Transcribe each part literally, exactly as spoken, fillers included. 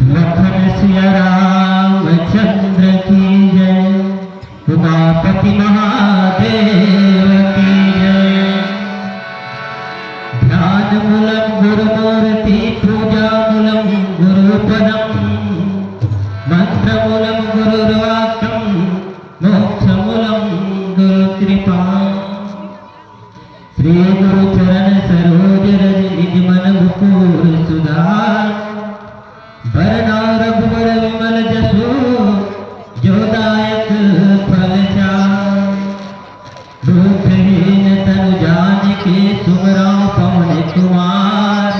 लखन सिया रामचंद्र की जय, उमापति महादेव की जय। ध्यान मूलम गुरु मूर्ति, पूजा मूलम गुरु पदम, मंत्र मूलम गुरुर्वाक्यम, मोक्ष मूलम गुरु कृपा। श्री गुरु चरण सरोज रज, निज मन मुकुर सुधार। बरनउँ रघुबर विमल जसु, जो दायक फल चार। दुखहीन तनु जानिके, सुमिरउँ पवन कुमार।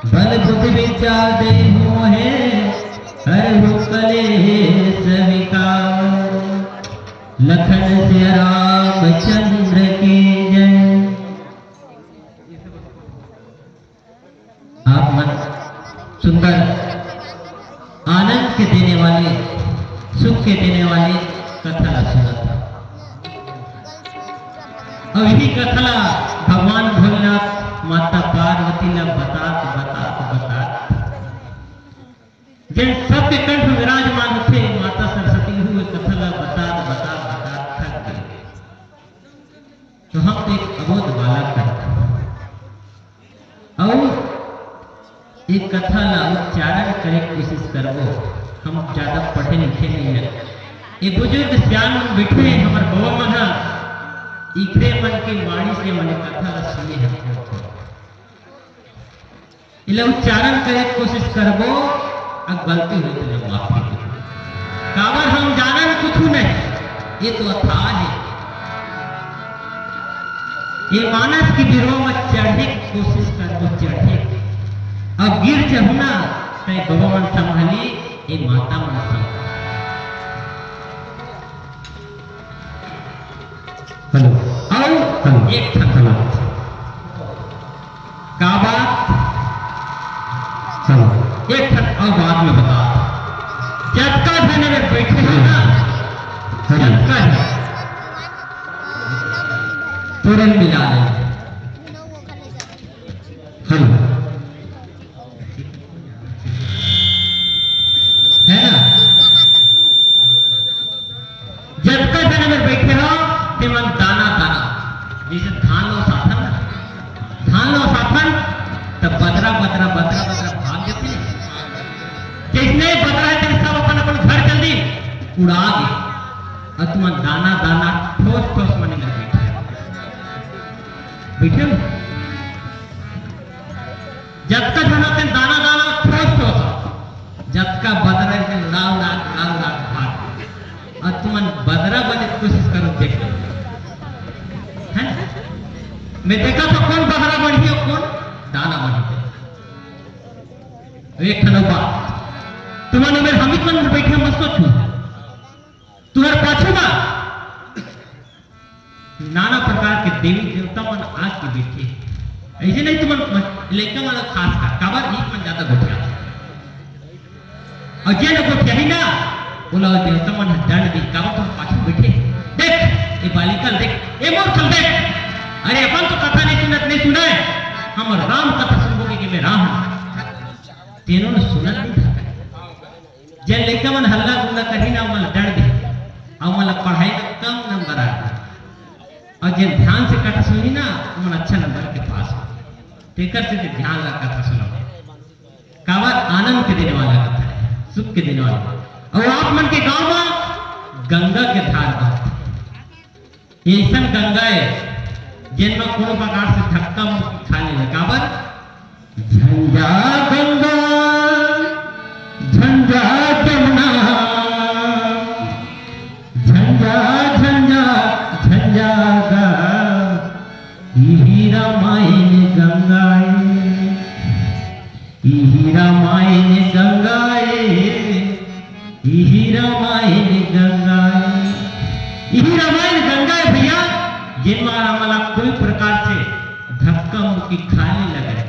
बल बुद्धि विद्या देहु मोहे, हरहु कलेस विकार। लखन सिया रामचंद्र की जय। आप मन सुंदर आनंद के देने वाले, सुख के देने वाले कथा ला सुनत हव। अउ इही कथा ला भगवान भोलेनाथ माता पार्वती ला बतात, बतात, बतात, जेन सबके कंठ में विराजमान होथे, माता सरस्वती हू ए कथा ला बतात, बतात, बतात थक गे। तो हम तो एक अबोध बालक हन। अउ एक कथा ला उच्चारण करे के कोशिश करबो। हम ज्यादा पढ़े लिखे नइ हन। ए बुजुर्ग सियान मन बइठे हे, हमर बबा मन ह, इखरे मन के वाणी से हमन ए कथा ला सुने हन। एला उच्चारण करे के कोशिश करबो, अगर गलती होही त माफी दे। काबर हम जानन कुछु नहीं, ये तो अथाह हे। ये मानस के बिरवा म चढ़े के कोशिश करबो, चढ़े। अब गिर जहू ना, तै बबा मन संभाली, ये माता मन संभाली। हेलो। अउ हेलो। एक ठन हेलो। का बात? हेलो। एक ठन अउ बाद में बता। जतका झन एमे बइठे हे ना, हेलो। जतका झन। तुरंत मिला ले। हेलो। है ना? जतका झन एमे बइठे हव, ते मन दाना दाना, जइसे धान ल ओसाथन ना, धान ल ओसाथन, त बदरा, बदरा, बदरा, बदरा भाग जथे। जइसने बदरा हे, तेन सब अपन अपन घर चल दी, उड़ा गे। अउ तुमन दाना दाना, ठोस ठोस मन एमे बइठे, बइठे हो? जतका झन होथे दाना दाना ठोस ठोस, जतका बदरा के उड़ा उड़ा, उड़ा उड़ा भाग। अउ तुमन बदरा बने के कोशिश करो, देख लो। हैं? मैं देखा था कौन बदरा बढ़ी अउ कौन दाना बढ़ी। एक ठन बात, तुमन मेर हमित मन बइठे मत सोचो। तुहर पाछू मा नाना प्रकार के देवी देवता मन आके बइठे। अइसे नहीं तुमन मन, लइका मन खास कर, काबर ईख मन ज्यादा गोठियाथे। अउ जेन गोठियाही ना, ओला देवता मन ह दंड दे, काबर तुम पाछू बइठे। देख, ए बालिका ल देख, ए मूर्ख ल देख। अरे अपन तो कथा नहीं सुनत, नहीं सुनय, हमर राम कथा सुनबो के, के मैं राम हूँ। तेनो ल सुनत नहीं था। जेन लइका मन हल्ला गुल्ला करही ना, ओमन ला दंड दे, अउ ओमन ला पढ़ाई में कम नंबर आए, अउ जेन ध्यान से कथा सुनही ना, ओमन अच्छा नंबर के पास हो। तेकर से ध्यान ला कथा सुनो, काबर आनंद के देने वाला कथा है, सुख के देने वाला। अउ आप मन के गांव में गंगा के धार बहत हे। ये अइसन गंगा हे, जेन म कोनो प्रकार से धक्का मुक्की खा ले। काबर? झंझा गंगा, झंझा जमुना, झंझा, झंझा, झंझा गा, इही रामायण गंगा हे। इही रामायण गंगा ए, इही रामायण गंगा ए। इही रामायण गंगा ए भैया, जेन मा हमला कोई प्रकार से धक्का मुक्की खाए नहीं लगे।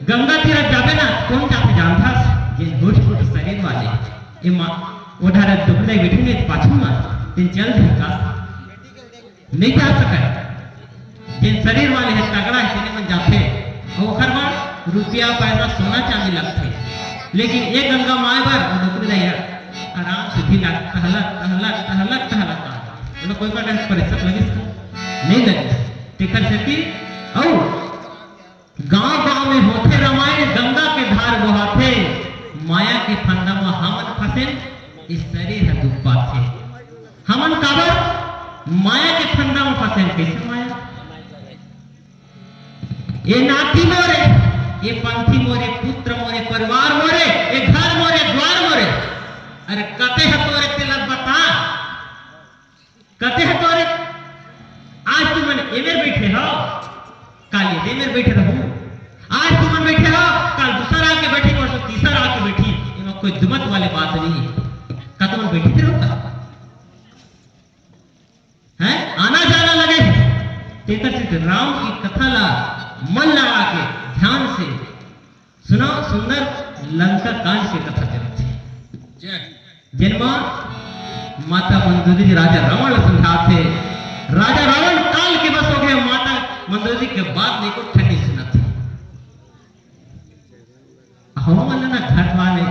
गंगा तीर जाबे ना, कोन जाथे जानथस? जेन होठ होठ शरीर वाले। ए मा, ओ ढारे दुबले बैठे ने पाछू मा, तेन चल धक्का। नहीं जा सकय। जेन शरीर वाले हे, तगड़ा हे, तेने मन जाथे। अउ ओखर बर रुपया, पैसा, सोना, चांदी लगथे। लेकिन एक गंगा माय बर वो डोकरी दाई ह आराम से भी ला टहलत, टहलत, टहलत, टहलत आ। ओला कोई का डर परेशान लगिस का? नहीं लगिस। तेकर सेती अउ गांव-गांव में होथे रामायण, गंगा के धार बोहाथे। माया के फंदा म हमन फंसेन, ए शरीर ह दुख पाथे। हमन काबर माया के फंदा म फंसेन? कइसे माया? ए नाती मोरे, ए पंथी मोरे, पुत्र मोरे, परिवार मोरे, ए घर मोरे, द्वार मोरे। अरे कते ह तोरे, तेला बता। कते ह तोरे? आज तुमन एमेर बइठे हो, काल ये मेर बइठे रहू। आज तुमन बइठे हो, काल दूसर आके बइठही, परसों तीसर आके बइठही। एमा कोई दुमत वाले बात नहीं है। का तुमन बइठे रहो का? हैं? आना जाना लगे। तेकर सेती राम के कथा ला मन लगा के ध्यान से सुनव। सुंदर लंका कांड के कथा चलत हे। जय। जेन मा माता मंदोदरी जी राजा रावण ला समझाथे। राजा रावण काल के बस हो गए, माता मंदोदरी के बात नहीं को ठंडी सुनत हे। हमन ला ना घर वाले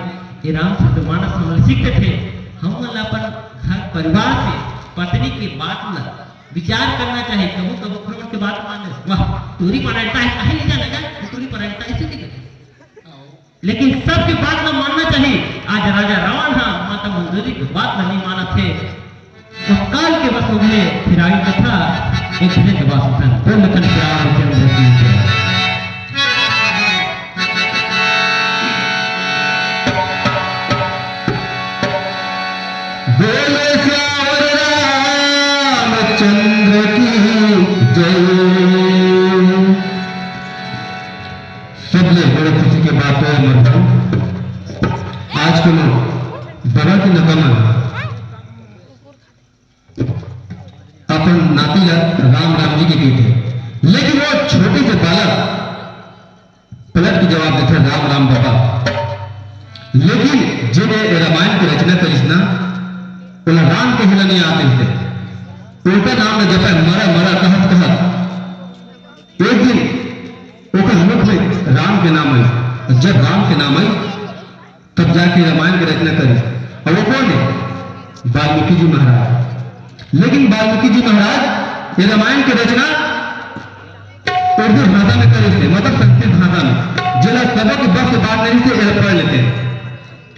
ये रामचरित मानस हमन सीख देथे। हमन ला अपन घर परिवार से पत्नी के बात ला विचार करना चाहिए। कभू कभू घमंड के बात मान ले, वाह, टूरी परायणता है, काहे नहीं जाना जा, टूरी परायणता ऐसे नहीं करते। लेकिन सबके बात ला मानना चाहिए। आज राजा रावण हा माता मंदोदरी के बात ला नहीं मानत हे। तो काल के बस हो गए, फिर आगे कथा एक दिन के बाद सुनते हैं। बोल लखन श्याम चंद्र की जय। बोले सियावर रामचंद्र की जय। सबले बड़े खुशी के बात है मरहू, आज कोनो बड़ा के नगमा अपन नाती ला राम राम जी के कहिथे, लेकिन वो छोटे से बालक पलट के जवाब देथे, "राम राम बाबा।" लेकिन जेने रामायण के रचना करिस ना, ओला राम कहे ला नहीं आत रिहिसे। उल्टा नाम ला जपे, "मरा मरा" कहत कहत एक दिन ओकर मुख में राम के नाम आई। जब राम के नाम आई, तब जाके रामायण के रचना करिस। और वो कौन है? वाल्मीकि जी महाराज। लेकिन वाल्मीकि जी महाराज ये रामायण के रचना उर्दू भाषा में करिस हे, मतलब संस्कृत भाषा में, जेला सबो के बस के बात नहीं से एला पढ़ लेते हैं।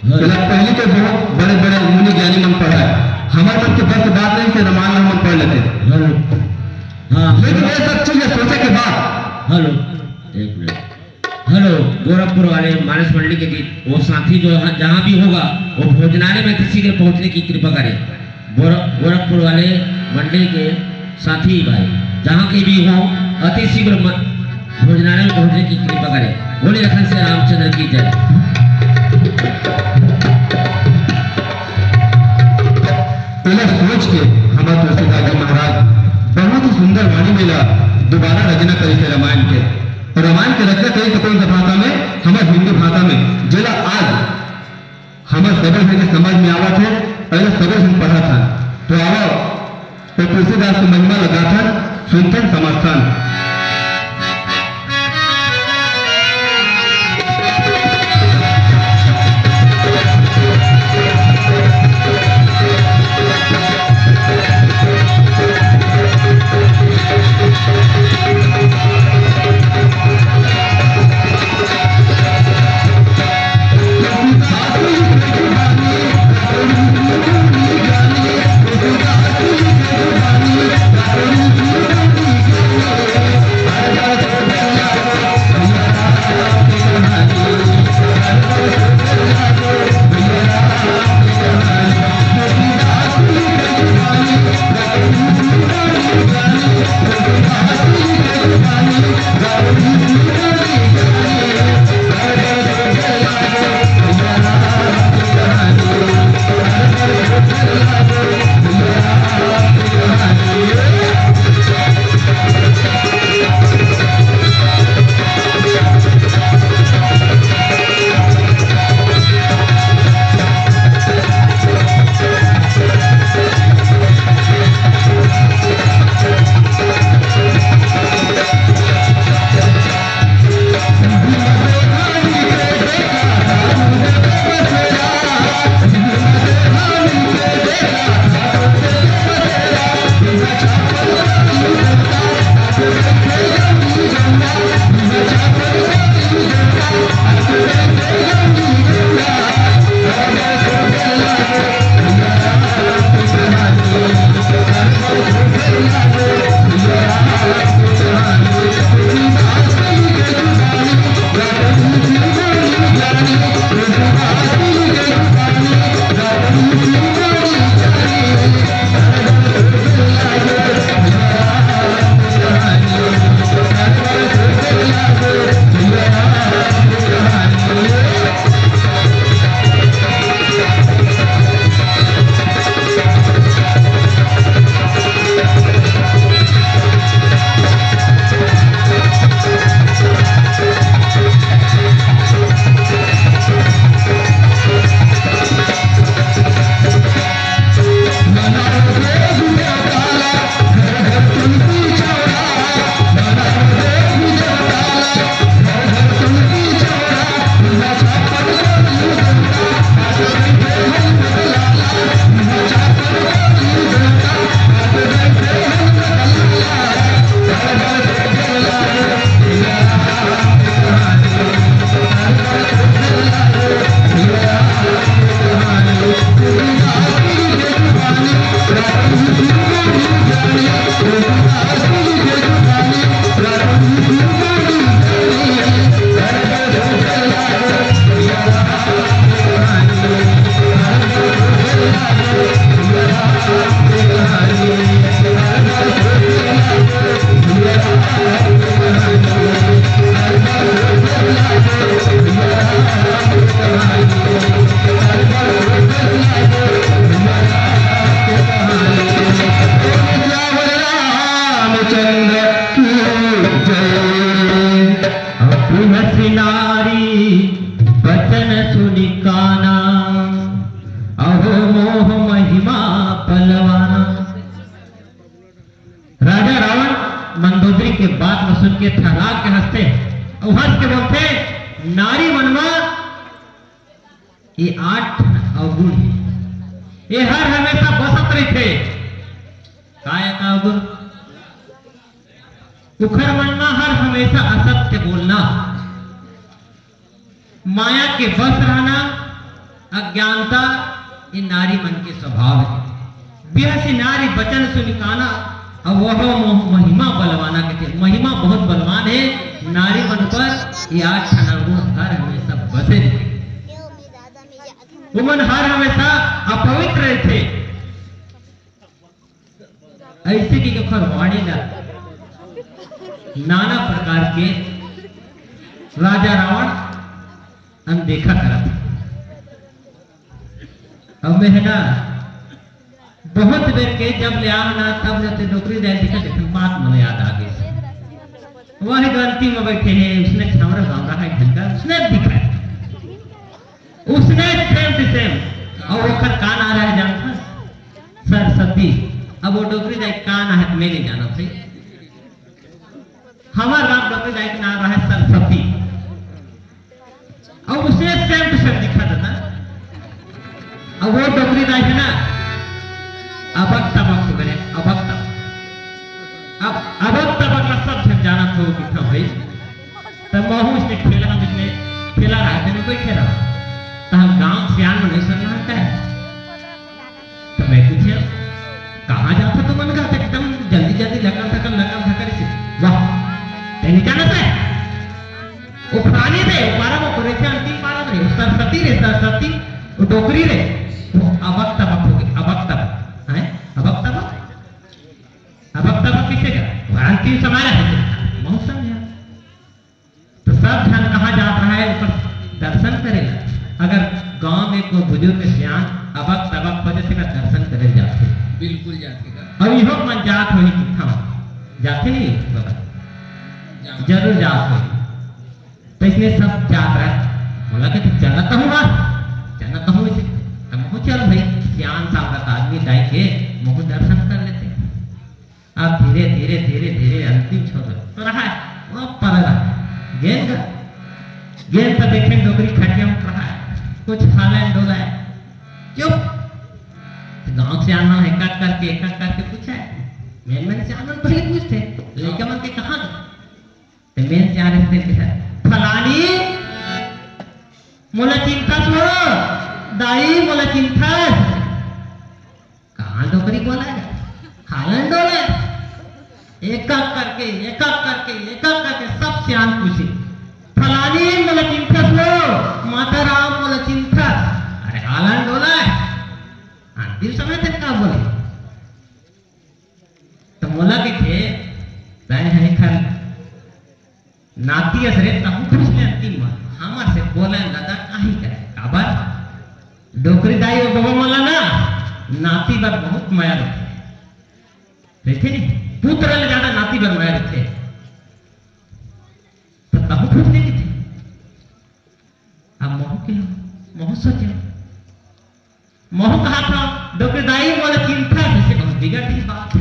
हाँ। एला पहली तो बहुत बड़े बड़े मुनि ज्ञानी मन पढ़ा है, हमर मन के बस के बात नहीं से रामायण हमन पढ़ लेते हैं। हेलो। हाँ। लेकिन ये सब चीज सोचे के बाद हेलो, एक मिनट। हेलो, गोरखपुर वाले मानस मंडली के गीत, वो साथी जो है, जहाँ भी होगा, वो भोजनालय में अति शीघ्र पहुँचने की कृपा करें। गोर-, गोरखपुर वाले मंडली के साथी भाई, जहाँ के भी हो, अति शीघ्र म-, भोजनालय में पहुँचने की कृपा करें। बोले लखन से रामचंद्र की जय। पहले सोच के हमारे तुलसीदास जी महाराज बहुत ही सुंदर वाणी में ला दोबारा रचना करी थे रामायण के। रामायण के रचना करी तो कौन सा भाषा में? हमारे हिंदी भाषा में, जेला आज हमारे सबल के समझ में आवत है, पहले सबल हम पढ़ा था। तो आवा, तो तुलसीदास के महिमा ला गाथन, सुनथन, समझथन। रामचंद्र की जय। तुलसी नारी बचन सुनि काना, अहो मोह महिमा बलवाना। राजा रावण मंदोदरी के बात ल सुन के थर्रा के हंसथे, अउ हंस के बोलथे, नारी मन म ये आठ ठन अवगुण हे, ये हर हमेशा बसत रहिथे। का ये का अवगुण? उखर मन म हर हमेशा असत्य बोलना, माया के बस रहना, अज्ञानता, ये नारी मन के स्वभाव हे। बिहसी नारी बचन सुनि काना, अउ वह मोह-, महिमा बलवाना कथे, महिमा बहुत बलवान हे नारी मन पर। ये आठ ठन अवगुण हर हमेशा बसे रहिथे, ओमन हर हमेशा अपवित्र रहिथे। अइसे कि ओखर वाणी ला नाना प्रकार के राजा रावण अनदेखा करत हे। अब मैं हे ना, बहुत बेर के जब ले आए ना, तब ले ते डोकरी दाई ल देखत, एक ठन बात मोला याद आ गे। वही तो अंतिम में बैठे हे, उसने छावरा बावरा हे, घंटा उसने दिखा, उसने same to same। अउ ओखर का नारा हे जानथस? सरस्वती। अब वो डोकरी दाई के का नाम हे, मैं नइ जानत हंव। हमर गांव डोकरी दाई के नाम हे सरस्वती। अउ उसे same to same दिखत हे ना। अब वो डोकरी दाई हे ना, अबक तबक हो गे, अबक तबक। अब अबक तबक ला सब झन जानत हो कितना भाई। त महूं इसने ठेला में, इसने ठेला राहय, तेन में बइठे रहा। त हम गांव सियान मन अइसन ना हे। त मैं पूछेंव, "कहां जाथव तुमन गा?" त एकदम जल्दी जल्दी लकर धकर, लकर धकर अइसे। वाह, तें नइ जानस? वो फलानी रे, वो पारा में तो रहिथे, अंतिम पारा में, वो सरस्वती रे, सरस्वती, वो डोकरी रे, वो अबक तबक हो गे, अबक तबक, हैं? अबक तबक? अबक तबक कइसे का? वो अंतिम समय ला हे, मौसम हे। त सब झन कहां जात रहय, ओकर दर्शन करे ला। अगर गांव में कोई बुजुर्ग सियान अबक तबक हो जाथे ना, दर्शन करे जाथे। बिल्कुल जाथे का। अउ इहो मन जात होही कि हां, जाथे नहीं बता। जाथे। जरूर जात होही। त इसने सब जात रहय। मोला कथे, "चलत हूं बा, चलत हूं इसे।" त महूं चल भाई, सियान सावरत आदमी दाई के, महूं दर्शन कर लेते। अब धीरे, धीरे, धीरे, धीरे अंतिम छोर तो रहय, वो पर रहय। गेंद का, गेंद तो देखे डोकरी खटिया में रहय, कुछ हालय न डोलय, चुप। गांव के सियान एक एक करके, एक एक करके पूछय। मेन मेन सियान मन पहले पूछथे, लइका मन के कहां गे? त मेन सियान रहिथे, "फलानी, मोला चिंथस वो, दाई मोला चिंथस।" कहां डोकरी बोलय, हालय न डोलय। एक एक करके, एक एक करके, एक एक करके सब सियान पूछही, "फलानी मोला चिंथस वो, माता राम मोला चिंथस।" अरे हालय न डोलय। अंतिम समय तें का बोलही? त मोला कथे, "तैं ह एखर नाती अस रे, तहूं पूछ ले अंतिम म, हमर से बोलय न ददा काहीं करय।" काबर? डोकरी दाई अउ बबा मन ला ना, नाती बर बहुत मया रहिथे। रहिथे नहीं? पुत्र ले जादा नाती बर मया रहिथे। त तहूं पूछ ले कथे। अब महूं के, महूं सोचेंव, महूं कहत हंव, "डोकरी दाई मोला चिंथस," जइसे बहुत बिगड़ के बात हे।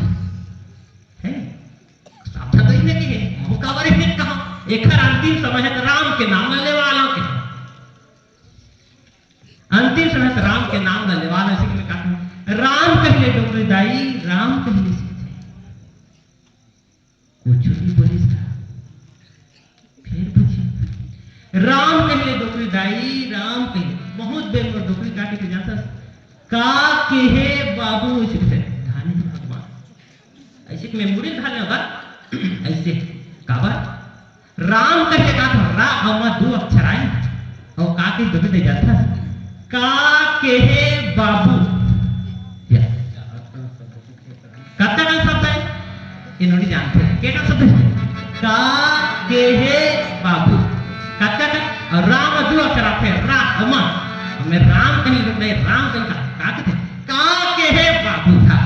हे? सावधान तो इसने की हे, महूं काबर इसने कहा, एखर अंतिम समय हे त राम के नाम ला लेवा ला के। अंतिम समय त राम के नाम ला लेवा ला, इसी में कहा, "राम कहि ले डोकरी दाई, राम कहि ले सीते।" कुछु नइ बोलिस का। फेर पूछिस, "राम कहि ले डोकरी दाई, राम कहि ले।" बहुत बेर मोर डोकरी काटे के जाथस, "का केहे बाबू?" अइसे कथे, में मुड़ी ल धर ले होगा। ऐसे, काबर? राम कहे का था, रा अउ म दू अक्षर आय। अउ का कहे, दोनों दे जाता। का कहे बाबू? या। कतका कन शब्द हे? ये नोनी जानथे। के कन शब्द हे? का कहे बाबू। कतका कन? अउ रा म दू अक्षर आथे, रा अउ म। हमें राम कहीं लोग नहीं, राम कहीं का, का कथे? का कहे बाबू था।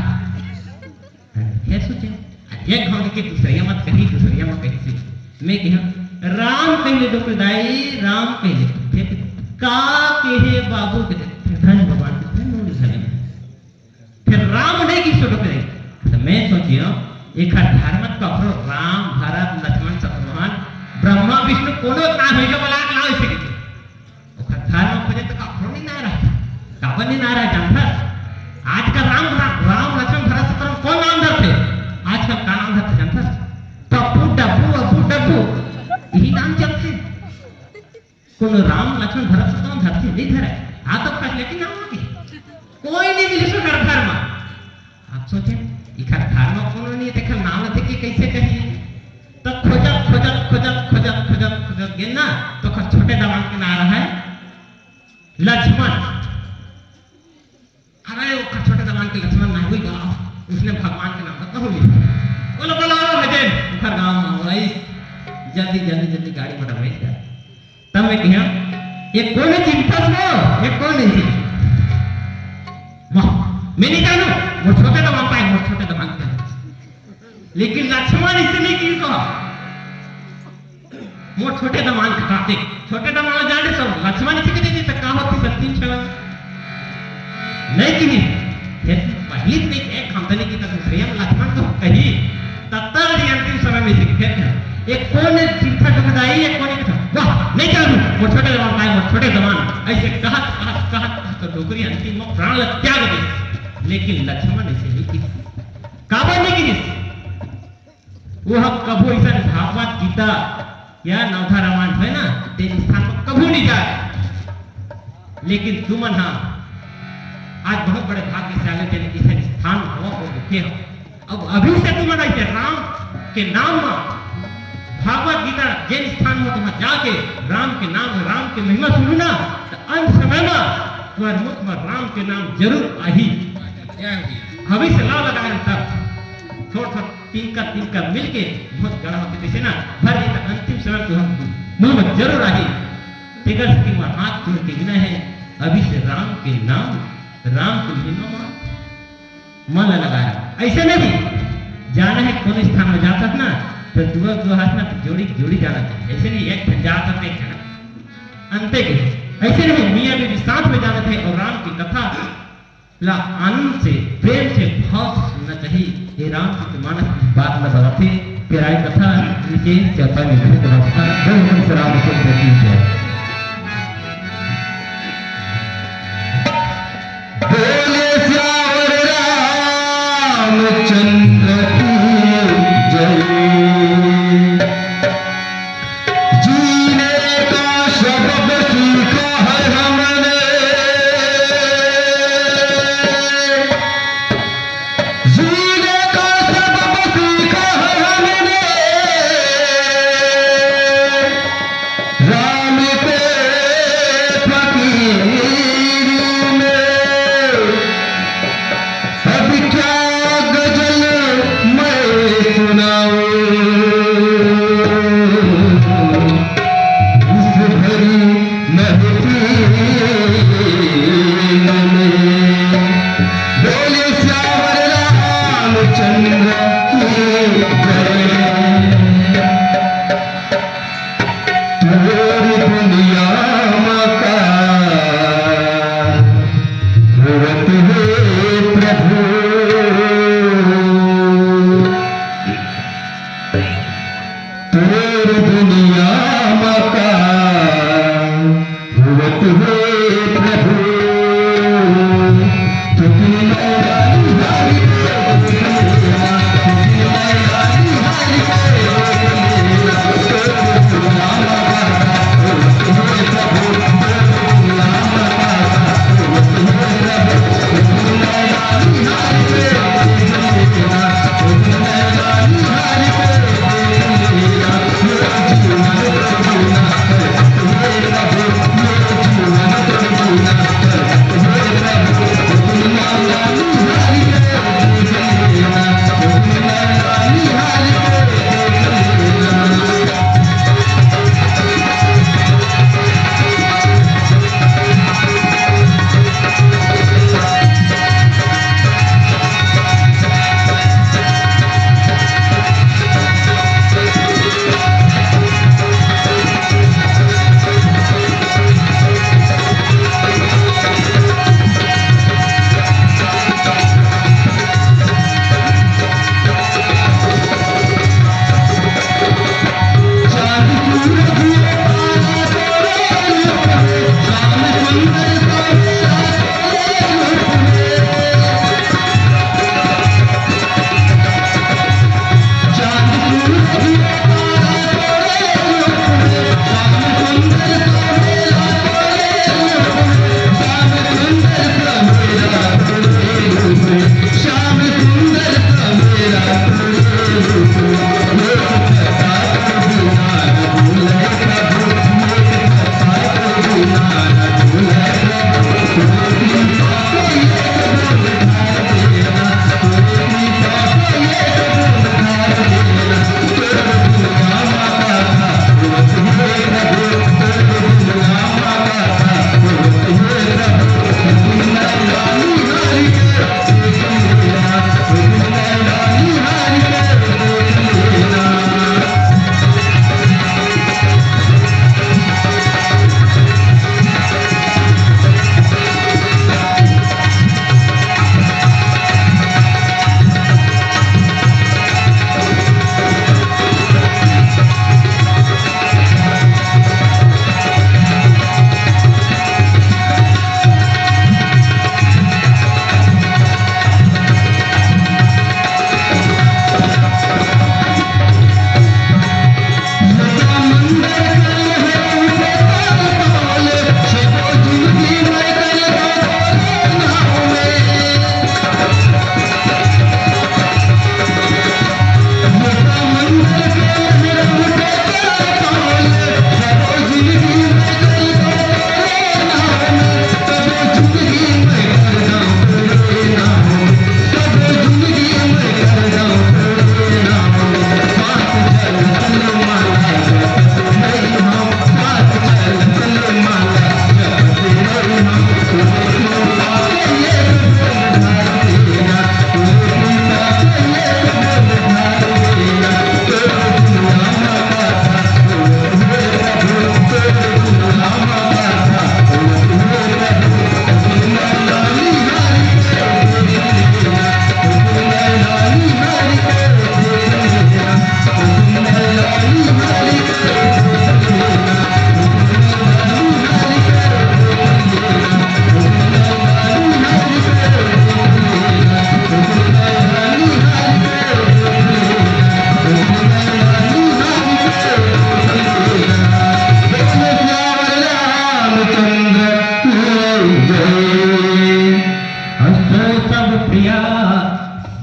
फेर सोचे, एक घांव के दूसरिया मत कही, दूसरिया मत कही से। मैं कहा, "राम कहिले डोकरी दाई, राम कहिले।" फेर का कहे बाबू के, धन भगवान के, फेर नोनी घले में। फेर राम नहीं कहिस डोकरी दाई। तो मैं सोचियो, एखर घर में कखरो राम, भरत, लक्ष्मण, शत्रुघ्न, ब्रह्मा, विष्णु, कोनो नाम हे जो बला के लाओ इसे के। ओखर घर में खोजे तो कखरो नहीं ना रहा। काबर नहीं ना रहा जानथस? आज का राम, राम, राम, लक्ष्मण, भरत, शत्रुघ्न कौन नाम धरथे? आजकल का नाम धरथे जानथस? पप्पू, डब्बू, अब्बू, डब्बू, यही नाम चलथे। कोनो राम, लक्ष्मण, भरत, शत्रुघ्न धरथे, नहीं धरे। हाँ तो फैसले की नाम होगी। कोई नहीं मिले सो घर, घर में। आप सोचे, इखर घर में कोनो नहीं, तेखर नाम लेथे कि कैसे कही? तो खोजत, खोजत, खोजत, खोजत, खोजत, खोजत गेन ना, तो ओखर छोटे दमांद के नाम रहा है लक्ष्मण। अरे, ओखर छोटे दमांद के लक्ष्मण नाम हुई बा, उसने भगवान के नाम का कहूँ नहीं। बोलो, बोलो, हो गए, ओखर गाँव में हो, आई, जल्दी, जल्दी, जल्दी गाड़ी में बैठ गया। तब मैं कहा, "ये कौन है चिंता से? ये कौन है?" वाह, मैं नहीं जानू, वो छोटे दमांद पाए, वो छोटे दमांद पाए। लेकिन लक्ष्मण इसे नहीं किन कहा, "मोर छोटे दमांद कहाथे।" छोटे दमांद जाने सब लक्ष्मण इसे के दे दी, तो का होती सत्ती छला? नहीं किन। फिर पहली से नहीं एक हम तने की तरफ से हम लक्ष्मण को कही, तत्तर जी अंतिम समय में इसे खेत है। एक कौन है चिंता दुखदाई, एक कौन है कथा? वाह, नहीं जानू, मोर छोटे दमांद पाए, मोर छोटे दमांद। ऐसे कहत, कहत, कहत, कहत तो डोकरी अंतिम में प्राण ला त्याग दे। लेकिन लक्ष्मण इसे नहीं किन। काबर नहीं किन? वो ह कभू अइसन भागवत गीता या नवधा रामायण होय ना, तेन स्थान म कभू नहीं जाय। लेकिन तुमन ह आज बहुत बड़े भाग्यशाली, तेन अइसन स्थान म हव, वो देखे हव। अब अभी से तुमन अइसे राम के नाम म भागवत गीता जेन स्थान म तुमन जाके राम के नाम, राम के महिमा सुनहू ना, त अंत समय म तुम्हर मुख म राम के नाम जरूर आही। भविष्य ला लगा रहता, थोड़ थोड़ तिनका तिनका मिलके बहुत गड़ा होथे, जैसे ना भर दिन अंतिम समय तो हम मुंह में जरूर आही। तेकर सेती मैं हाथ जोड़ के विनय है, अभी से राम के नाम, राम के महिमा मा मन ला लगा रहा। ऐसे नहीं जाना है, कोनो स्थान में जाथस ना तो दुआ दुआ हाथ ना जोड़ी जोड़ी जाना चाहिए। ऐसे नहीं एक ठन जाथस एक ठन अंते के, ऐसे नहीं मियाँ बीबी साथ में जाना थे और राम की कथा ला आनंद से, प्रेम से, भाव से सुनना चाहिए। ये रामचरित मानस की बात ला बताथे। फिर आए कथा नीचे चर्चा में बहुत व्यवस्था। जय हिंद, श्री रामचंद्र की जय। बोले सियावर रामचंद्र की जय। जीने का सबक सीखा है हमने, जीने का सबक सीखा है हमने, राम के फकीरी में। अब क्या गजल मैं सुनाऊं इस भरी महफिल में। बोले सियावर रामचंद्र की जय। तोर दुनिया मा का होवत हे प्रभु, तोर दुनिया मा का होवत हे प्रभु।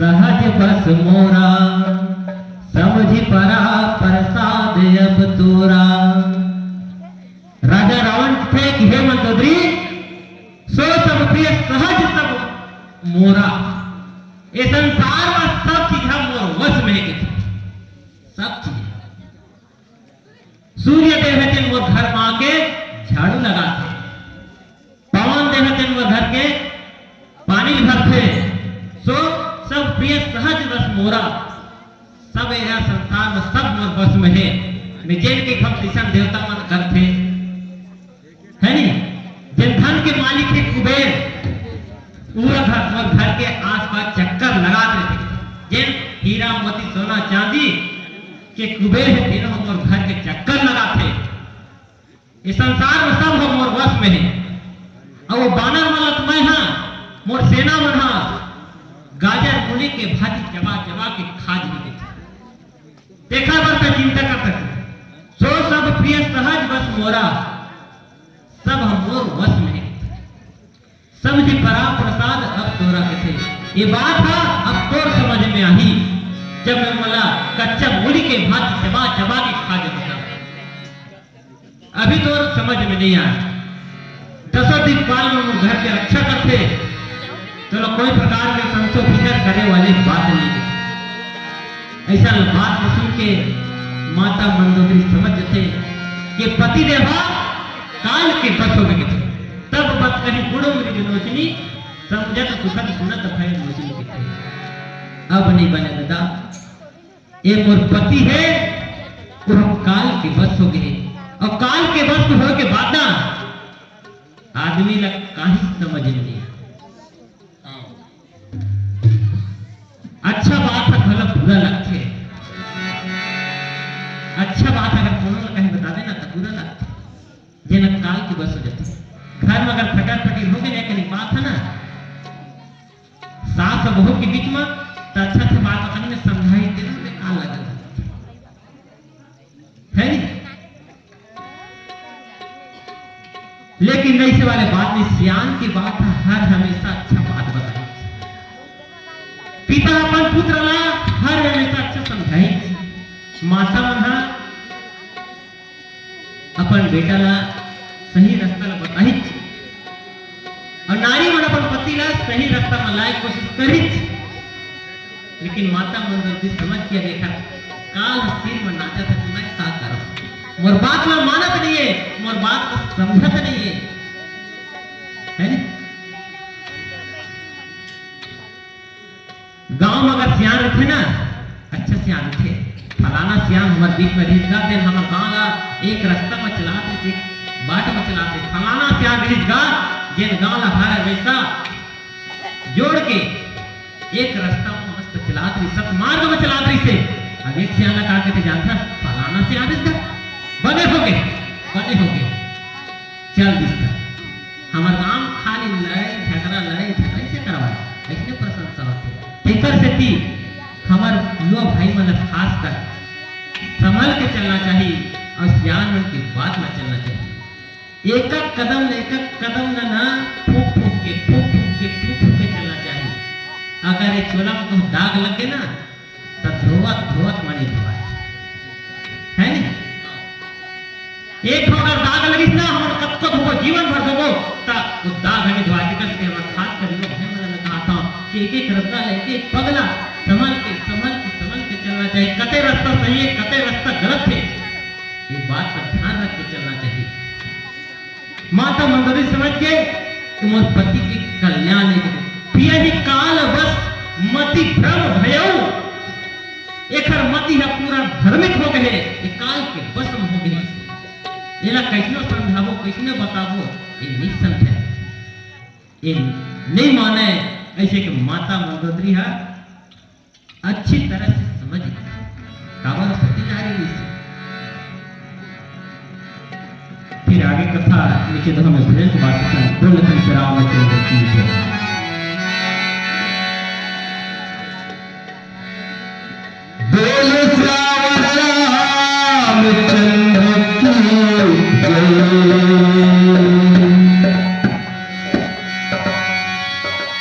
सहज बस मोरा, समझि परा प्रसाद अब तोरा। राजा रावण कथे कि हे मंदोदरी, सो सब प्रिय सहज सब मोरा। ये संसार में सब चीज ह मोर वश में हे कथे। सब चीज। सूर्य देव हे तेन मोर घर मा के झाड़ू लगाथे, पवन देव हे तेन मोर घर के पानी भरथे। सो सब प्रिय सहज बस मोरा, सब एहा संसार में सब मोर बस में हे। मैं जेन के हम किसन देवता मन करथे, है नी? जेन धन के मालिक हे कुबेर, वो घर, मोर घर के आसपास चक्कर लगात रहिथे। जेन हीरा मोती सोना चांदी के कुबेर हे, तेन ह मोर घर के चक्कर लगाथे। ये संसार में सब ह मोर वश में हे। अउ वो बानर मन ल तो मैं हा, मोर सेना मन हा गाजर मूली के भाजी चबा चबा के खा जही। तेखर बर त चिंता कर सकते। सो सब प्रिय सहज बस मोरा, सब ह मोर वश में हे। समझि परा प्रसाद अब तोरा कथे। ये बात ह अब तोर समझ में आही, जब मैं मोला कच्चा मूली के भात चबा चबा के खा जथे। अभी तोर समझ में नहीं आय। दसों दिक्पाल मन घर के रक्षा करथे, तो कोई प्रकार के संशय फिकर करे वाले बात नहीं हे। ऐसा बात सुन के माता मंदोदरी समझ जथे कि पति देवा काल के बस हो गए। तब बस कही गुण मृग लोचनी, समझत सुखद सुनत भय लोचनी कथे। अब नहीं बने दादा, ये मोर पति हे, वो हम काल के बस हो गए। अउ काल के बस होए के बाद ना आदमी ला काहीं समझ में नहीं आय। अच्छा बात ह घलो बुरा लगथे। अच्छा बात अगर कोनो ल कहीं बता देना त बुरा लगथे। जेन काल के बस हो जाथे। घर में अगर फटर फटी हो गए ना, कहीं बात है ना, सास और बहू के बीच में, त अच्छा से बात अपन में समझाई देना, बेकार लगल। है नी? लेकिन ऐसे वाले बात नहीं, सियान के बात ह, हर हमेशा अच्छा बात बताई। पिता अपन पुत्र ला हर हमेशा अच्छा समझाई। माता मन ह अपन बेटा ला सही रास्ता ला बताई। अउ नारी मन अपन पति ला सही रास्ता म लाए कोशिश करिच, लेकिन माता मन गलती समझ के देखा, काल ह सिर म नाचत हे, मैं का करंव? मोर बात ला मानत नहीं हे, मोर बात ला समझत नहीं हे, है नी? गांव में अगर सियान रहिथे ना, अच्छा सियान रहिथे, फलाना सियान हमर बीच में रहिस गा, तेन हमर गांव ला एक रास्ता में चलात रहिस, एक बाट में चलात रहिस, फलाना सियान रहिस गा, जेन गांव ला हर हमेशा जोड़ के एक रास्ता में मस्त चलात रहिस, सतमार्ग में चलात रहिस हे। अब एक सियान ला का कथे जानथस? फलाना सियान रहिस गा, बने होगे, बने होगे। चल दिस गा। हमर गांव खाली लड़ाई झगड़ा, लड़ाई झगड़ा से करवाए, अइसने प्रशंसा होथे। तेकर सेती हमर युवा भाई मन ल खासकर संभल के चलना चाही अउ सियान मन के बात म चलना चाही। एक एक कदम ल, एक एक कदम ल ना फूंक फूंक के, फूंक फूंक के, फूंक फूंक के चलना चाही। अगर ये चोला म कहूं दाग लग गे ना, त धोवत धोवत म नइ धोवाय, है नी? एक ठो अगर दाग लगिस ना, हमन कतको धोबो, जीवन भर धोबो, त वो दाग ह नइ धोवाय। तेकर सेती हमर खास कर युवा भाई मन ल कहत हंव कि एक एक रद्दा ल, एक एक पग ल संभल के, संभल के, संभल के चलना चाही। कते रस्ता सही हे, कते रस्ता गलत हे, ये बात पर ध्यान रख के चलना चाही। माता मंदोदरी समझ के कि मोर पति के कल्याण हे। पियहि काल बस मति भ्रम भयउ, एखर मति ह पूरा भ्रमित हो गए हे, ये काल के बस में हो गए हे। एला कइसनो समझाबो, कइसनो बताबो, ये नइ समझे, ये नइ माने। अइसे के माता मंदोदरी ह अच्छी तरह से समझ गे। काबर सती नारी रिहिस। फिर आगे कथा लिखे तो हमें भजन के बाद से बोल लखन श्री रामचंद्र की जय। बोल श्री रामचंद्र की जय।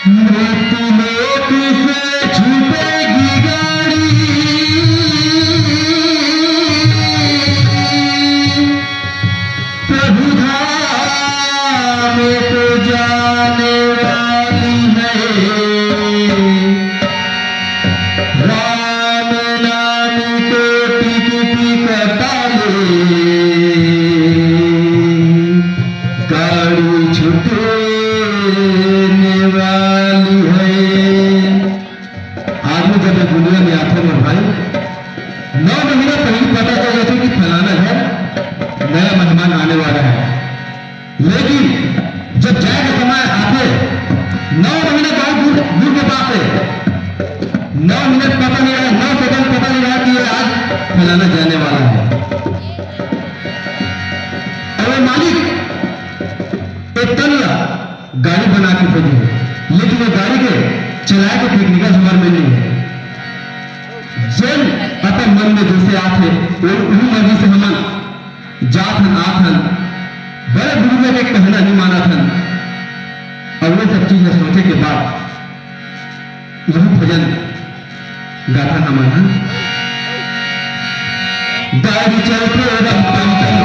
मृत्यु लोक से छूटे जब ये दुनिया में आथे मोर भाई, नौ महीना पहले पता चल जाथे कि फलाना घर नया मेहमान आने वाला है। लेकिन जब जाए के समय आथे, नौ महीना बहुत दूर, दूर के बात है, नौ मिनट पता नहीं रहा, नौ सेकंड पता नहीं रहा कि ये आज फलाना जाने वाला है। अउ वो मालिक एक तन ला गाड़ी बना के भेजे हे, लेकिन वो गाड़ी के चलाए के technical हमर में नहीं है। जेन अपन मन में जैसे आथे, वो उही मर्जी से हमन जात हन, आत हन, बड़े बुजुर्ग के कहना नहीं मानत हन। अब वो सब चीज ला सोचे के बाद यही भजन गाथा हमन ह। गाड़ी चलथे रम पम पम।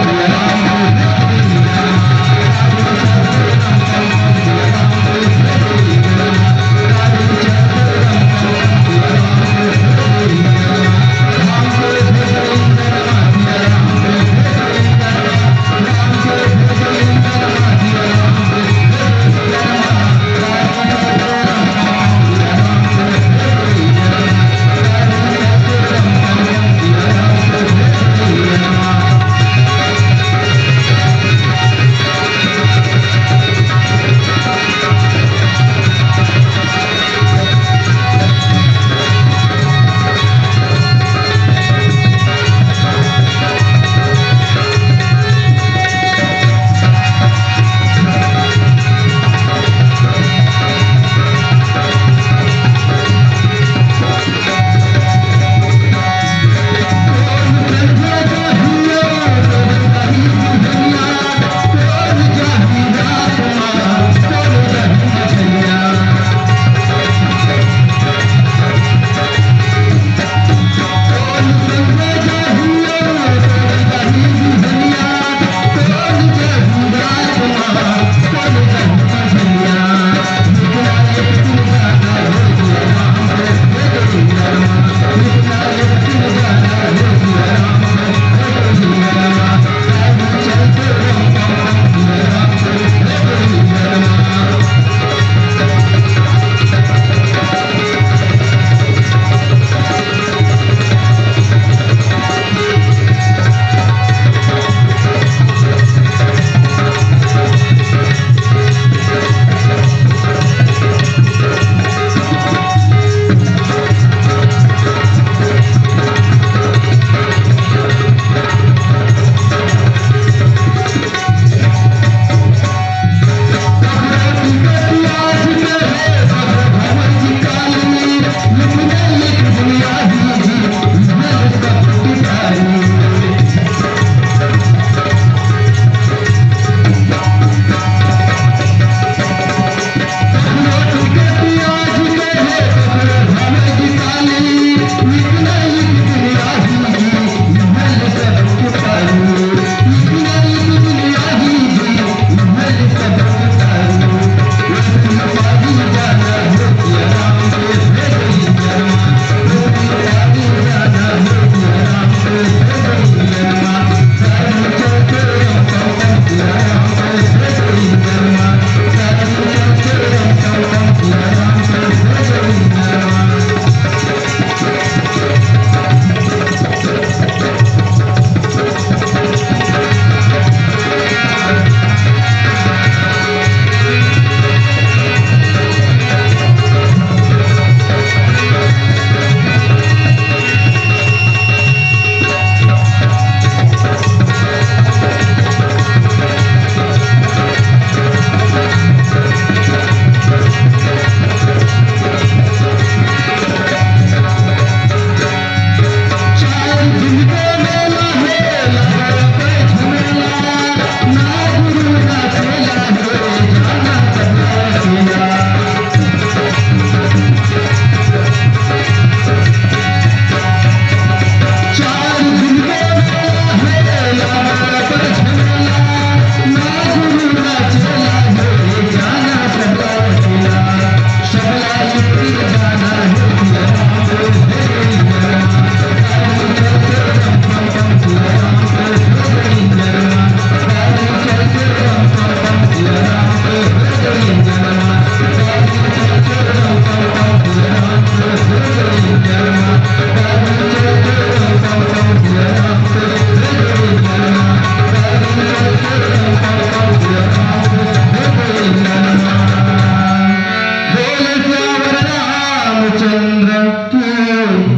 चंद्र की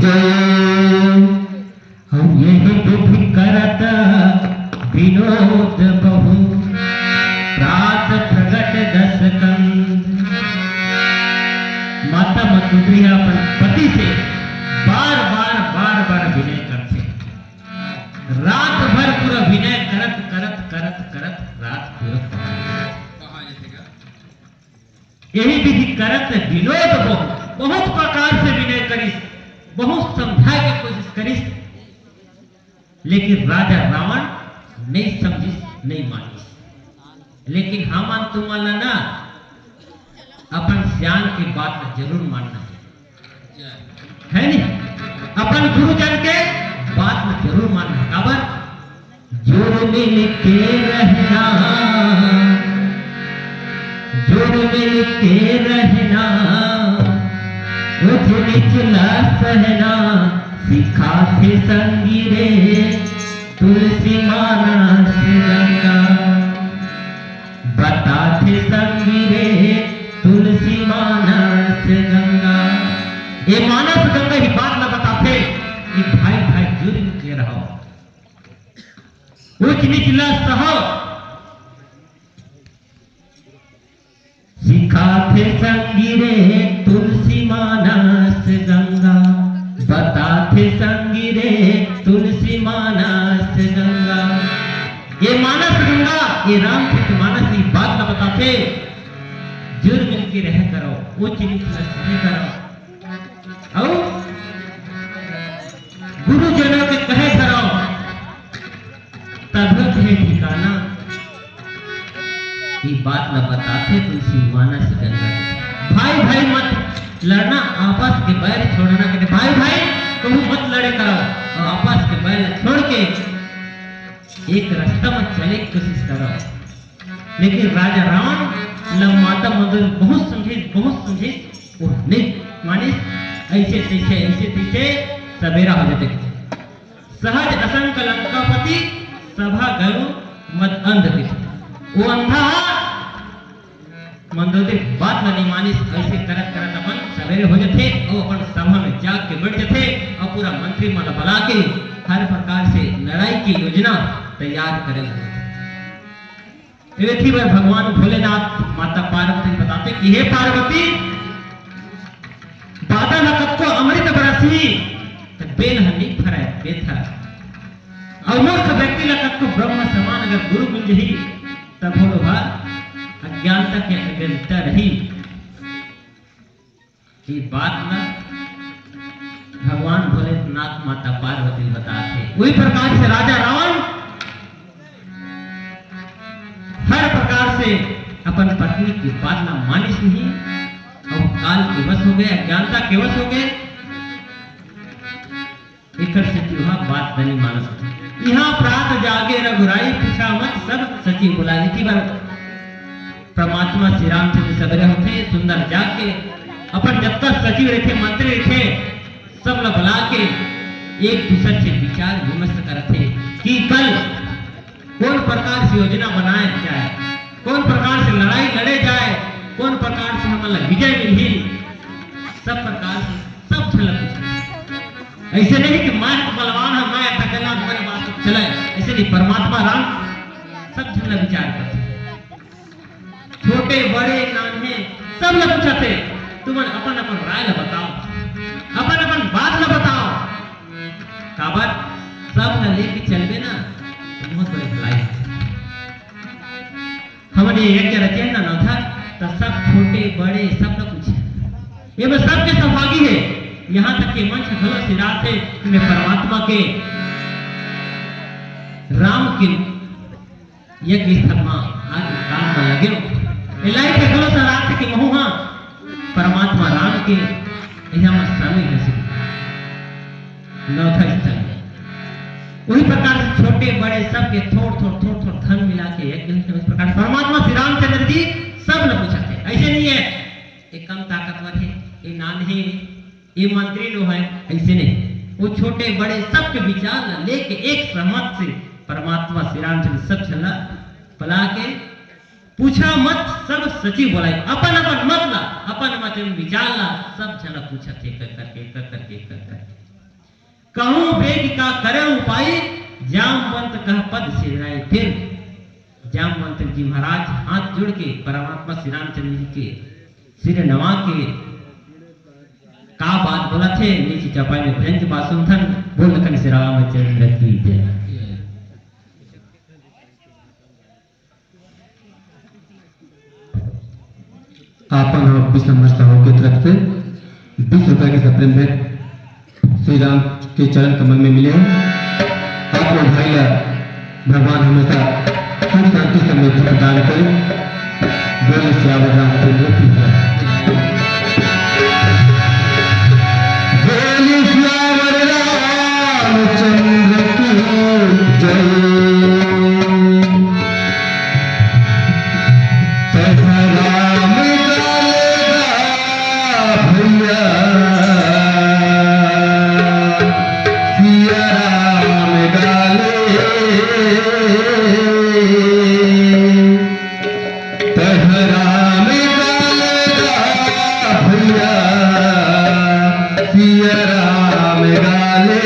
जय। हम यही विधि करत विनोद बहु, प्रात प्रगट दस कंद। माता मंदोदरी ह अपन पति से बार बार बार बार विनय करथे। रात भर पूरा विनय करत करत करत करत रात पूरा। यही विधि करत विनोद बहु, बहुत प्रकार से विनय करिस, बहुत समझाए के कोशिश करिस, लेकिन राजा रावण नहीं समझिस, नहीं मानिस। लेकिन हमन तुमन ला ना अपन सियान के बात ला जरूर मानना है, है नी? अपन गुरुजन के बात ला जरूर मानना है। काबर? जुरमिल के रहना, जुरमिल के रहना, ऊंच नीच ला सहना, सिखाथे संगी रे तुलसी मानस गंगा। बताथे संगी रे तुलसी मानस गंगा। ये मानस गंगा ही बात ला बताथे कि भाई भाई जुरमिल के रहो, ऊंच नीच ला सहो। सिखाथे संगी रे तुलसी मानस गंगा, बताथे संगी रे तुलसी मानस गंगा। ये मानस गंगा, ये रामचरित मानस की बात ला बताथे। जुरमिल के रहे करो, ऊंच नीच ला सहे करो। अउ गुरुजनों के कहे धरव, तभे हे ठिकाना। ये बात ला बताथे तुलसी मानस गंगा। भाई भाई मत लड़ना, आपस के बैर छोड़ना। कहते भाई भाई कहूँ मत लड़े करो, अउ आपस के बैर छोड़ के एक रास्ता में चले के कोशिश करो। लेकिन राजा रावण ला माता मंदोदरी बहुत समझे, बहुत समझे, वो नहीं मानिस। ऐसे तैसे, ऐसे तैसे सवेरा हो जाथे। सहज असंक लंकापति, सभा गयो मद अंध के। वो अंधा मंदोदरी बात ला नहीं मानिस। ऐसे करत करत अपन सवेरे हो जाथे और अपन सभा में जाग के बैठ जाथे और पूरा मंत्री मन ला बला के हर प्रकार से लड़ाई की योजना तैयार करे लगे। एथी बर भगवान भोलेनाथ माता पार्वती बताथे कि हे पार्वती, बादल ह कतको अमृत बरसही, त बेल ह नइ फरय, बेल ह। अउ मूर्ख व्यक्ति ला कतको ब्रह्म समान अगर गुरु मिल जही, तब वो ह अज्ञानता के अज्ञानता रही। ये बात ना भगवान भोलेनाथ माता पार्वती बताथे। वही प्रकार से राजा रावण हर प्रकार से अपन पत्नी की बात ना मानिस नहीं और काल के वश हो गए, अज्ञानता के वश हो गए। एकर सेती ओहा बात ला नइ मानस। इहाँ प्रात जागे रघुराई, पूछा मत सब सचिव बुलाए। इतनी बार परमात्मा श्री रामचंद्र सबेरे होथे, सुंदर जाग के अपन जतका सचिव रहिथे, मंत्री रहिथे, सब ला बुला के एक दूसर से विचार विमर्श करथे कि कल कौन प्रकार से योजना बनाए जाए, कौन प्रकार से लड़ाई लड़े जाए, कौन प्रकार से हमन ला विजय मिलही। सब प्रकार से सब झन ला पूछथे। ऐसे नहीं कि मैं तो बलवान हूँ, मैं तगड़ा, मोर बात चले, ऐसे नहीं। परमात्मा राम सब झन ला विचार करथे। छोटे बड़े नान्हे सब ला पूछथे, तुमन अपन अपन राय ला बताओ, अपन अपन बात ला बताओ। काबर सब ला लेके चलबे ना, तो बहुत बड़े भलाई होथे। हमन ये यज्ञ रचेन ना नौथा, त सब छोटे बड़े सब ला पूछे। ये में सबके सौभागी हे, यहाँ तक के मंच घलो सिरात हे, मैं परमात्मा के राम के यज्ञ स्थल मा आज काम मा लगे हो। ये लाइट के घलो सिरात हे कि महू हा परमात्मा राम के यहाँ मा शामिल हो सके। नौथा स्थल में। वही प्रकार से छोटे बड़े सबके थोड़ थोड़ थोड़ थोड़ धन मिला के एक दिन उस प्रकार परमात्मा श्री रामचंद्र जी सब ला पूछथे। ऐसे नहीं है ये कम ताकतवर हे, ये नान्हे, ये मंत्री नो है, ऐसे नहीं। वो छोटे बड़े सबके विचार ला लेके एक सहमत से परमात्मा श्री रामचंद्र सब झन ला बुला के पूछा मत सब सचिव बोलाई, अपन अपन मत ला, अपन मते म विचार ला सब झन ला पूछत हे, कर करके, कर करके, कर करके। कहूँ वेद का करे उपाय, जामवंत कह पद सिरनाई। फिर जामवंत जी महाराज हाथ जोड़ के परमात्मा श्री रामचंद्र जी के सिर नवा के का बात बोलत हे, नीचे चौपाई में भजन के बात सुनथन। बोल कन श्री रामचंद्र की जय। आपन हम विश्व मस्त हो के तरफ से बीस रुपए के सप्रेम भेंट श्री राम के चरण कमल में मिले हैं। आप लोग भाई ला भगवान हमेशा सुख शांति समृद्धि प्रदान करे। बोल सियावर रामचंद्र की जय। बोल सियावर रामचंद्र की जय। तोहरा में डालेगा भैया, सिया राम डाले। तोहरा में डालेगा भैया, सिया राम डाले।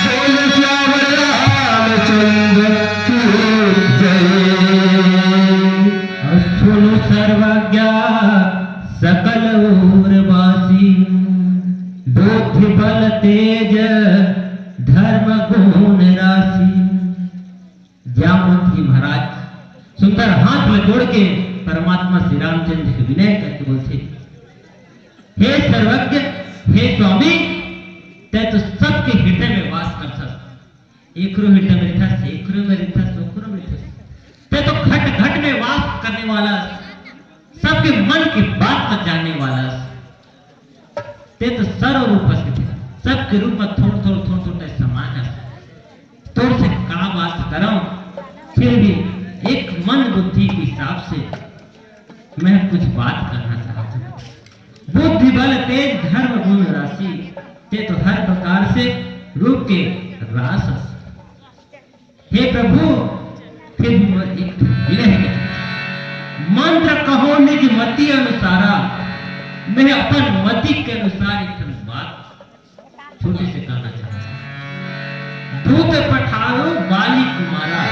बोल सियावर रामचंद्र की जय। सुनु सर्वज्ञ सकल उरवासी, बुद्धि बल तेज धर्म गुण राशि। जामवंत जी महाराज सुंदर हाथ में जोड़ के परमात्मा श्री रामचंद्र के विनय करके बोलते, हे सर्वज्ञ, हे स्वामी, तैं तो सबके हृदय में वास करथस। एकरो हृदय में रहिथस, एकरो में रहिथस, ओकरो में रहिथस। तैं तो घट घट में वास करने वाला, सबके मन की बात ला जानने वाला। तैं तो सर्व रूप हस, सबके रूप में थोर थोर थोर थोर तैं समान हस। तोर से का बात करंव, फिर भी एक मन बुद्धि के हिसाब से मैं कुछ बात करना चाहत हूँ। बुद्धि बल तेज धर्म गुण राशि, तैं तो हर प्रकार से रूप के रास हस। हे प्रभु, फिर भी मोर एक विनय हे, मंत्र कहो निज मति अनुसारा, मैं अपन मति के अनुसार एक ठन बात छोटे से कहना चाहत हूँ। दूत पठायो बाली कुमारा,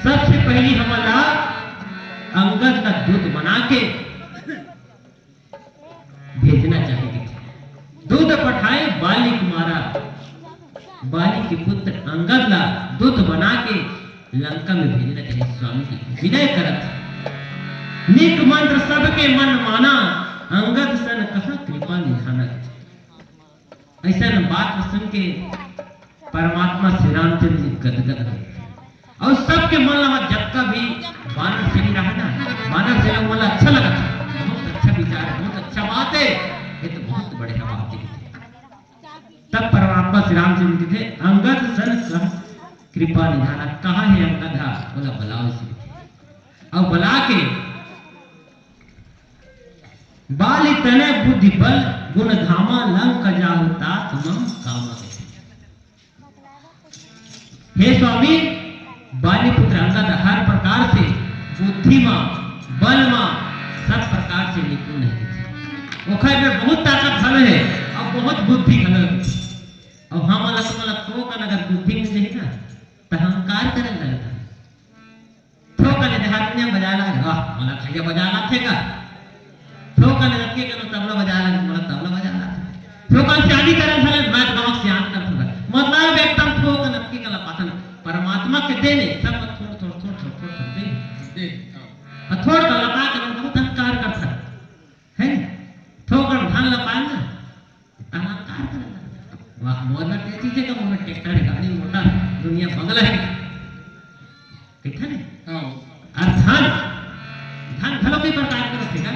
सबसे पहली हमला अंगद ला दूत बना के भेजना चाही। दूत पठाए बाली कुमारा, बाली के पुत्र अंगद ला दूत बना के लंका में भेजना चाही। स्वामी जी विनय करत, निक मंत्र सबके मन माना, अंगद सन कहा कृपा निधाना। अइसन बात सुन के परमात्मा श्री रामचंद्र जी गदगद हो गे। अउ सबके मन ला, जतका भी बानर सेना रहे ना, बानर सेना मन ला अच्छा लगा, बहुत अच्छा विचार हे, बहुत अच्छा बात हे, ये तो बहुत बढ़िया बात हे। तब परमात्मा श्री रामचंद्र जी कथे, अंगद सन कहा कृपा निधाना, कहाँ हे अंगद हा, ओला बलाओ इसे। अउ बला के बाली तनय बुद्धि बल गुण धामा, लंक जाहु तात मम कामा। हे स्वामी, बाली पुत्र अंगद हर प्रकार से बुद्धि मा, बल मा, सब प्रकार से निपुण हे। ओखर में बहुत ताकत घलो हे अउ बहुत बुद्धि घलो हे। अउ हमन ला, तुमन ला थोकन अगर बुद्धि मिल जाही ना, त अहंकार करे लगत हे। थोकन एदे हारमोनियम बजाए ला, वाह, मोला भैया बजाए ला थे का? थोकन अतके कन तबला बजाए ला, मोला तबला बजाए ला थे। थोकन सियानी करे ला, मैं गाँव सियान कर थोड़ा। मतलब एकदम थोकन अतके कन ला पाथन। परमात्मा के देन हे, सब थोड़, थोड़, थोड़, थोड़, थोड़ कर दे। दे, हाँ। अउ थोड़ कर लपा के बहुत अहंकार करथन। हे नी? थोकन धान लपाए ना, अहंकार करे लगथे। वाह, मोर बर ते चीज हे का, मोर ट्रैक्टर हे, गाड़ी, मोटर, दुनिया बंगला हे। कहिथे नी? हाँ। अउ धन, धन घलो कई प्रकार के रहिथे का?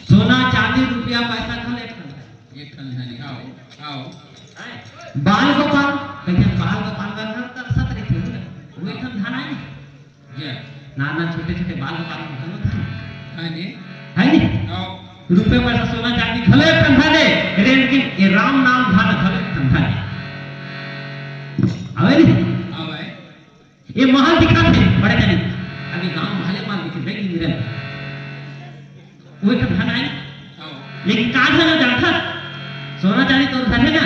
सोना, चांदी, रुपया, पैसा घलो एक ठन हे। एक ठन हे, हाँ, हाँ। बाल गोपाल, कहिथे बाल गोपाल बर हर तरसत रहिथे, वो एक ठन धन आय। ये। नाना छोटे-छोटे बाल गोपाल मन घलो धन। हे नी? हे नी? हाँ। रुपया पैसा सोना चांदी घलो एक ठन धन हे, लेकिन ये राम नाम धन घलो एक ठन धन हे। हवय नी? हवय। ये महल दिखत हे, बड़े कनी। अभी गाँव महले महल दिखे, देख नी मिरन। वो एक ठन धन आय। हाँ। लेकिन का धन हे जानथस? सोना चांदी तोर धन हे ना?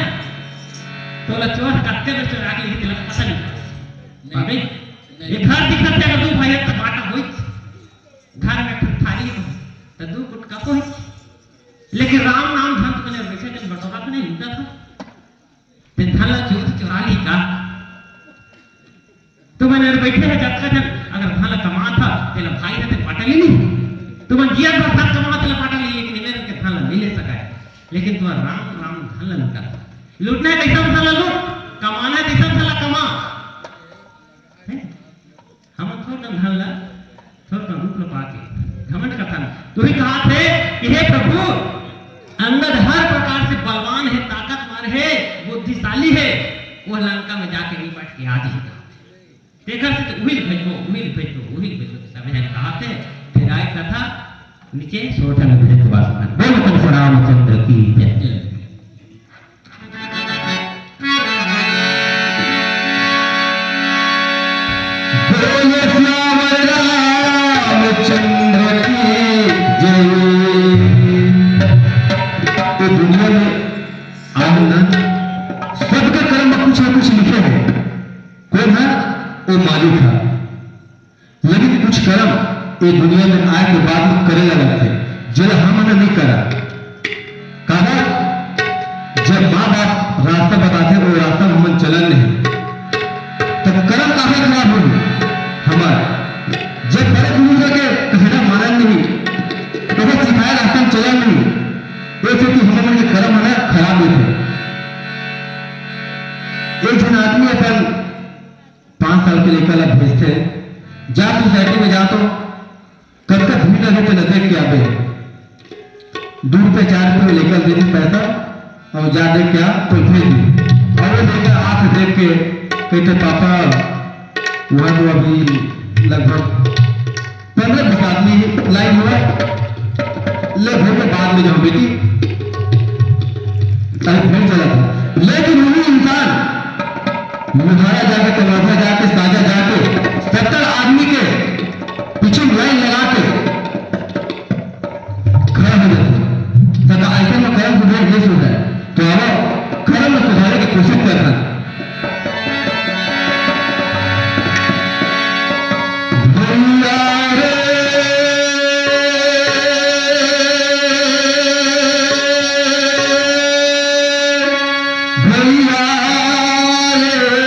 तोला चोर कतका बेर चोरा के लेगे तेला पता नहीं। नहीं। बाबे, नहीं। ये घर दिखत हे, अगर दू भाई हे त बांटा होइच। घर में एक ठन थारी हे त दू गुटका होइच। लेकिन राम नाम धन तो बने बेचे के बटोरा तो नहीं मिलता था। ते धन ला चोर चोरा ली का? तुमन बइठे हे जतका झन, अगर धन ला कमात हा, तेला भाई हा ते बांटा ले नी। तुमन जियत भर धन कमात, तेला बांटा ले, लेकिन एमे के धन ला नइ ले सकय। लेकिन तुमन राम, राम धन ला लूटा। लूटना हे तइसन धन ला लूट, कमाना हे तइसन धन ला कमा। हे? हमन थोरकन धन ला, थोरकन रूप ला पाके घमंड करथन। तो ही कहाथे कि हे प्रभु, अंगद हर प्रकार से बलवान हे, ताकतवर हे, बुद्धिशाली हे, वो लंका में जाके निपट के आ जाही। तेकर से तो उही ल भेजबो, उही ल भेजबो, उही ल भेजबो। सब झन कहाथे, फिर आय कथा नीचे सोरठा में भेज के बात सुना। बोल कंस रामचंद्र की जय। बोले सियावर रामचंद्र की जय। ये दुनिया में आए ना, सबके कर्म में कुछ ना कुछ लिखे हे। कोन हे? वो मालिक हे। लेकिन कुछ करम ये दुनिया में आय के बाद में करे ला लगथे, जेला हमन नइ करन। काबर? जब माँ बाप रास्ता बताथे, वो रास्ता में हमन चलन नहीं, तब करम काबर खराब होही हमर? जब बड़े बुजुर्ग के कहना मानन नहीं, ओकर सिखाए रास्ता में चलन नहीं, ये सेती हमन के करम है ना, खराब होथे। एक झन आदमी अपन पाँच साल के लइका ला भेजथे, जा सोसाइटी में, जा तो कतका भीड़ लगे तेला देख के आबे। दू रुपये, चार रुपये में लइका दे दी पैसा, अउ जा देख के आ, तो भेज दी। अउ वो लइका आके देख के कहिथे, "पापा, वहाँ तो अभी लगभग पंद्रह बीस आदमी लाइन हुआ, ले घर के बाद में जाओ बेटी।" अरे घर चला था, लेकिन वही इंसान मुहारा जाके, कवर्धा जाके, साजा जाके, सत्तर आदमी के पीछे लाइन लगा के खड़ा हो जाता है। तथा ऐसे में करम सुधार नहीं सुधरा है, तो अब करम में सुधारे की कोशिश करना। भैया रे, भैया रे,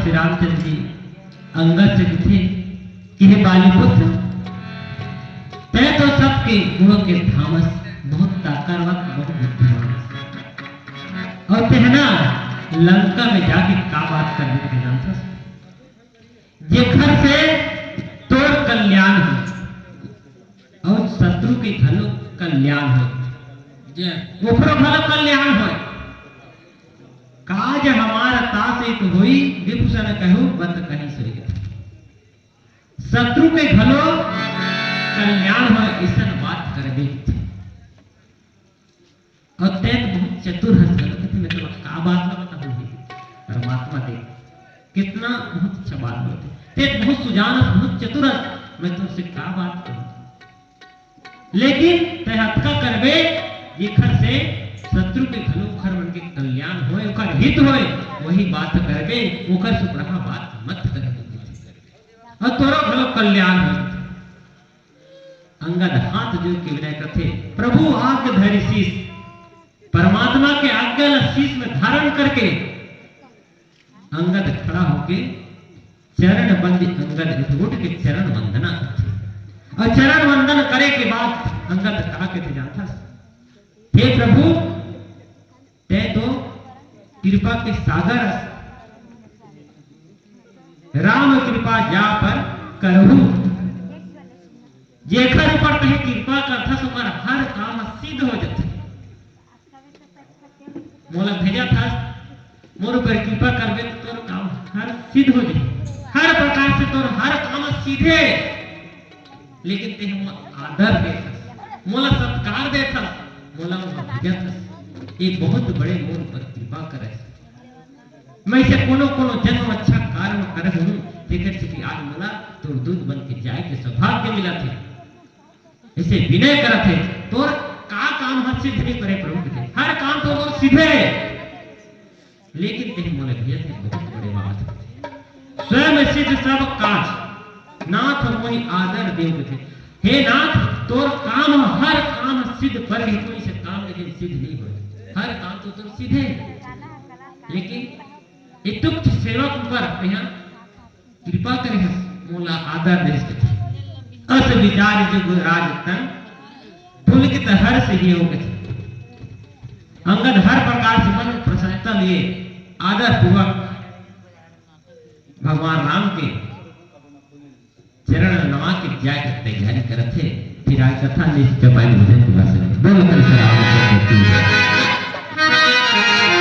श्री रामचंद्र जी अंगद से कथे कि हे बाली पुत्र, तैं तो सबके गुण के धामस, बहुत ताकतवर, बहुत बुद्धिमान, अउ तें ह ना लंका में जाके का बात कर देथे जानथस? जेखर से तोर कल्याण हो अउ शत्रु के घलो कल्याण हो, जय। ओकरो घलो कल्याण हो। काज हमार तास एक होई, विभूषण कहू बत कहीं सोई। शत्रु के घलो कल्याण हो, ऐसन बात करबे। अउ तैं तो बहुत चतुर हस, कथे, मैं तोला का बात ला बताहूँ हे। परमात्मा देख, कितना बहुत अच्छा बात बोलथे। तैं तो बहुत सुजान हस, बहुत चतुर हस, मैं तोर से का बात कहूँ। लेकिन तैं अतका करबे, जेखर से शत्रु के घलो ओखर मन के कल्याण होय, ओखर हित होय, वही बात करबे, ओखर सुपरहा बात मत करबे। अउ तोरो घलो कल्याण होय। अंगद हाथ जोड़ के विनय करथे, प्रभु आज्ञा धरि शीश, परमात्मा के आज्ञा ला शीश में धारण करके अंगद खड़ा होके चरण बंद, अंगद उठ के चरण वंदना करथे। अउ चरण वंदन करे के बाद अंगद का कथे जानथस, हे प्रभु, तैं तो कृपा के सागर हस, राम कृपा जा पर करहु। जेखर ऊपर तैं कृपा करथस, ओकर हर काम सिद्ध हो जाथे। मोला भेजत हस, मोर ऊपर कृपा करबे त तोर काम हर सिद्ध हो जाही, हर प्रकार से तोर हर काम सीधे। लेकिन तैं मोला आदर देथस, मोला सत्कार देथस, मोला वहाँ भेजत हस, ये बहुत बड़े मोर ऊपर कृपा करे। मैं से कोनो कोनो जन्म अच्छा कर्म करे हूँ, तेकर से कि आज मोला तोर दूत बन के जाए के सौभाग्य मिला थे। ऐसे विनय करत हे, तोर का काम हर सिद्ध नहीं करे प्रभु के, हर काम तो तोर सीधे हे। लेकिन तैं मोला भेजे थे बहुत बड़े बात, स्वयं सिद्ध सब काज, नाथ मोहि आदर देव कथे। हे नाथ, तोर काम, हर काम सिद्ध, पर भी कोई से काम लेकिन सिद्ध नहीं हो, हर काम तो तोर सीधे हे। लेकिन इतुक्त सेवक ऊपर यहाँ कृपा करे हस, मोला आदर देस कथे। अस विचार जुग राज तन, पुलकित हर्ष हियो कथे। अंगद हर प्रकार से मन प्रसन्नता लिए आदर पूर्वक भगवान राम के चरण नवा के जाए के तैयारी करत हे। फिर आज कथा निश्चय पाइन भजन के भाषण। बोल कर श्री रामचंद्र की जय।